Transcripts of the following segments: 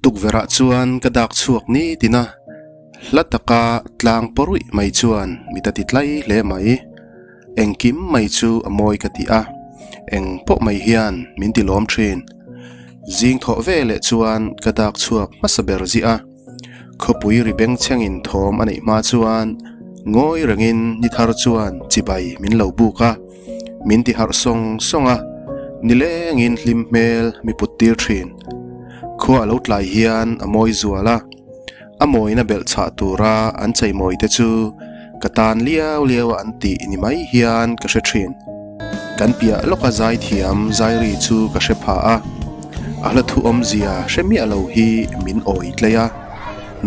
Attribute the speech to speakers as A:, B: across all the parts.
A: Tukverhah chuan ka dak chhuak nitin a, hla taka tlang pawruih mai chuan mit a ti tlai hle mai. Engkim mai chu a mawi ka ti a, eng pawh mai hian min ti lawm thin. Zing thawh ve leh chuan ka dak chhuak hmasa ber ziah a, khawpui ri bengchhengin thawm a neih hma chuan ngawi rengin ni thar chuan chibai min lo buk a, min ti harh sawng sawng a, nilengin hlim hmel mi put tir thin. Khua a lo tlai hian a mawi zual a. A mawina belh chhah tura an cheimawi te chu ka tan liau liau a an tih ni mai hian ka hre thin. Kan piah lawka zaithiam zairi chu ka hre pha a, a hla thu awmzia hre miah lo hi min awi tlei a,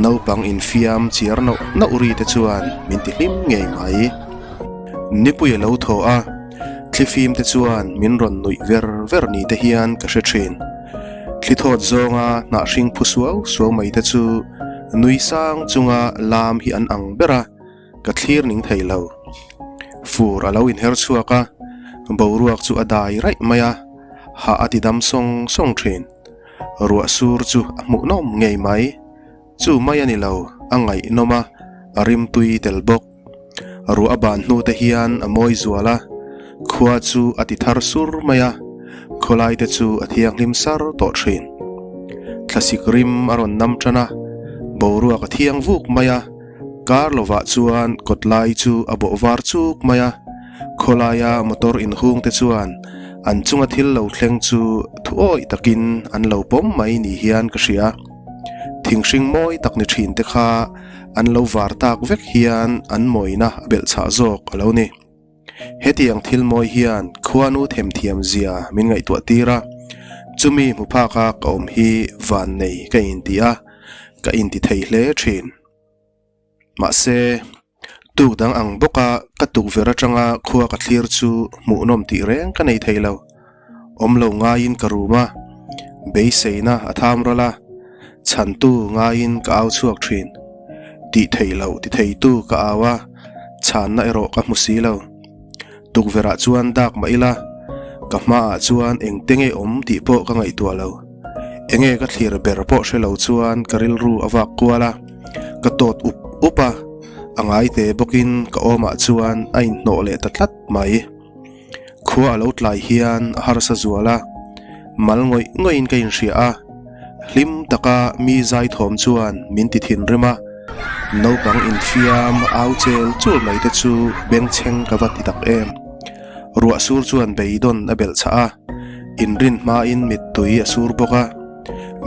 A: naupang infiam chiar nauh nauh ri te chuan min ti hlim ngei mai. Nipui a lo thaw a, thlifim te chuan min rawn nuih ver ver ni te hian ka hre thin. Thli thawt zawnga hnah hring phu suau suau mai te chu nui sang chunga lam hi an ang ber a, ka thlir ning thei lo. Fur a lo inher chhuak a, boruak chu a dai raih mai a, hah a ti dam sawng sawng thin. Ruah sur chu a hmuhnawm ngei mai. Chu mai a ni lo, a ngaihnawm a, a rimtui tel bawk. Ruah a ban hnu te hian a mawi zual a, khua chu a ti thar sur mai a, khawlai te chu a thianghlim sar tawh thin. Thlasik rim a rawn nam tan a, boruak a thiang vuk mai a, kar lovah chuan kawtlai chu a bawh var chuk mai a, khawlaia motor inhung te chuan an chunga thil lo thleng chu thu awih takin an lo pawm mai ni hian ka hria. Thing hring mawi tak ni thin te kha an lo var tak vek hian an mawina a belh chhah zawk a lo ni. Hetiang thil mawi hian khuanu themthiam zia min ngaihtuah tir a, chumi hmu phaka ka awm hi vannei ka inti a, ka inti thei hle thin. Mahse, tuk dang ang bawka ka tukverh atanga khua ka thlir chu hmuhnawm tih reng ka nei thei lo. Awm lo ngaiin ka rum a, beiseina a tham ral a, chhantu ngaiin ka au chhuak thin. Tih theih loh ti theitu ka au a, chhanna erawh ka hmu si lo. Tukverhah chuan dak mah ila, ka hmaah chuan engte nge awm tih pawh ka ngaihtuah lo. Enge ka thlir ber pawh hre lo chuan ka rilru a vak kual a, ka tawt up up a, a ngaite bawkin ka awmah chuan a inhnawh leh ta tlat mai. Khua a lo tlai hian a harsa zual a, mal ngawih ngawih in ka inhria a, hlim taka mi zai thawm chuan min ti thinrim a, naupang infiam au chel chul mai te chu bengchheng ka va ti tak em. Ruah sur chuan beidawn a belh chhah a, inrin hmain mittui a sur bawk a,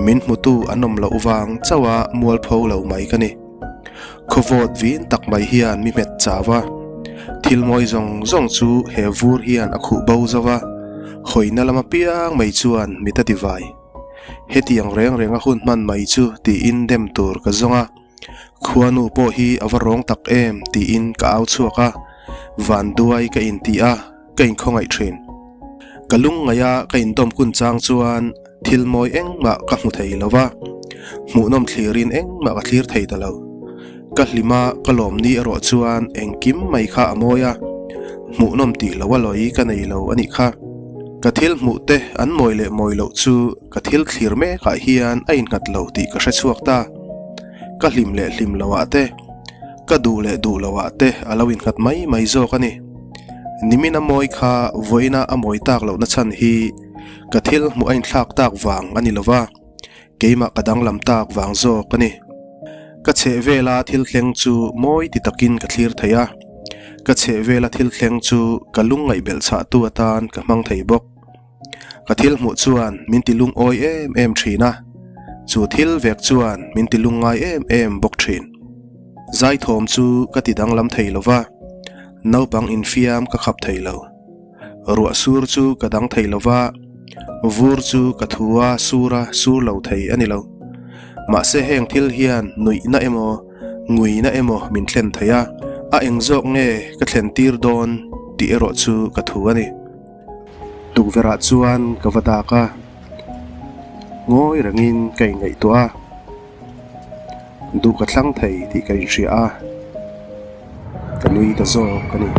A: min hmutu an awm loh vang chauh a mualpho lo mai ka ni. Khawvawt vin tak mai hian mi hmet chau a, thil mawi zawng zawng chu he vur hian a khuh bo zo a, hawina lam apiang mai chuan mit a ti vai. Hetiang reng reng a hun hman mai chu tiin dem tur ka zawng a, khuanu pawh hi a va rawng tak em tiin ka au chhuak a, vanduai ka inti a, ka inkhawngaih thin. Ka lungngaih a ka indawm kun chang chuan thil mawi engmah ka hmu thei lo va, hmuhnawm thlirin engmah ka thlir thei ta lo. Ka hlim a, ka lawm ni erawh chuan engkim mai kha a mawi a, hmuhnawm tih lo a lawi ka nei lo a nih kha. Ka thil hmuh te an mawi leh mawi loh chu ka thil thlir mekah hian a innghat lo tih ka hre chhuak ta. Ka hlim leh hlim loah te, ka duh leh duh loah te a lo innghat mai mai zawk a ni. Nimin a mawi kha vawiina a mawi tak lohna chhan hi ka thil hmuh a inthlak tak vang a ni lova, keimah ka danglam tak vang zawk a ni. Ka chheh vela thil thleng chu mawi ti takin ka thlir thei a, ka chheh vela thil thleng chu ka lungngaih belh chhahtu atan ka hmang thei bawk. Ka thil hmuh chuan min ti lungawi em em thin a, chu thil vek chuan min ti lungngai em em bawk thin. Zaithawm chu ka ti danglam thei lova, naupang infiam ka khap thei lo. Ruah sur chu ka dang thei lova, vur chu ka thu a sur a sur lo thei a ni lo. Mahse heng thil hian nuihna emaw, nguina emaw min thlen thei a, a eng zawk nge ka thlen tir dawn tih erawh chu ka thu a ni. Tukverhah chuan ka va dak a, ngawi rengin ka inngaihtuah a, duh ka thlang thei tih ka inhria a, ka nui ta zawk a ni.